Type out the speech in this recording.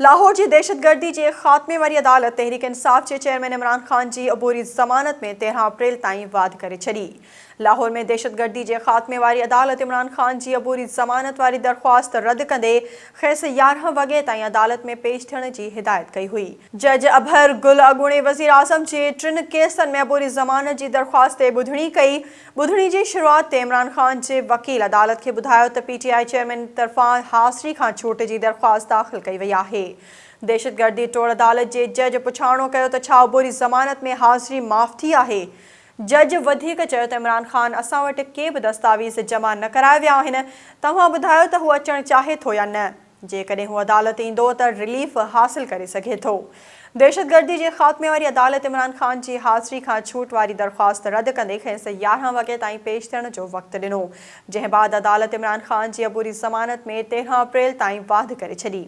لاهور جي دهشتگردي جي خاتمي واري عدالت تحريڪ انصاف جي چيئرمين عمران خان جي عبوري ضمانت ۾ 13 اپريل تائين واڌ ڪري ڇڏي. لاهور ۾ دهشتگردي جي خاتمي واري عدالت عمران خان جي عبوري ضمانت واري درخواست رد ڪندي کيس 11 وڳي تائين عدالت ۾ پيش ٿيڻ جي هدايت ڪئي هئي. جج ابهر گل اڳوڻي وزيراعظم جي ٽن ڪيسن ۾ عبوري ضمانت جي درخواست تي ٻڌڻي ڪئي. ٻڌڻي جي شروعات تي عمران خان جي وڪيل عدالت کي ٻڌايو ته پي ٽي I chairman طرفان حاضري کان ڇوٽ جي درخواست داخل ڪئي وئي آهي. دهشتگردي ٽوڙ عدالت جي جج پڇاڻو ڪيو ته ڇا عبوري ضمانت ۾ حاضري معاف ٿي آهي؟ جج وڌيڪ چيو ته عمران خان اسان وٽ ڪي به دستاويز جمع نه ڪرايا ويا آهن، توهان ٻڌايو ته هو اچڻ چاهي ٿو يا نه؟ جيڪڏهن هو عدالت ايندو ته رليف حاصل ڪري سگهي ٿو. دهشتگردي جي خاتمي واري عدالت عمران خان جي حاضري کان ڇوٽ واري درخواست رد ڪندي کيس 11 وڳي تائين پيش ٿيڻ جو وقت ڏنو، جنهن بعد عدالت عمران خان جي عبوري ضمانت ۾ 13 اپريل تائين واڌ ڪري ڇڏي.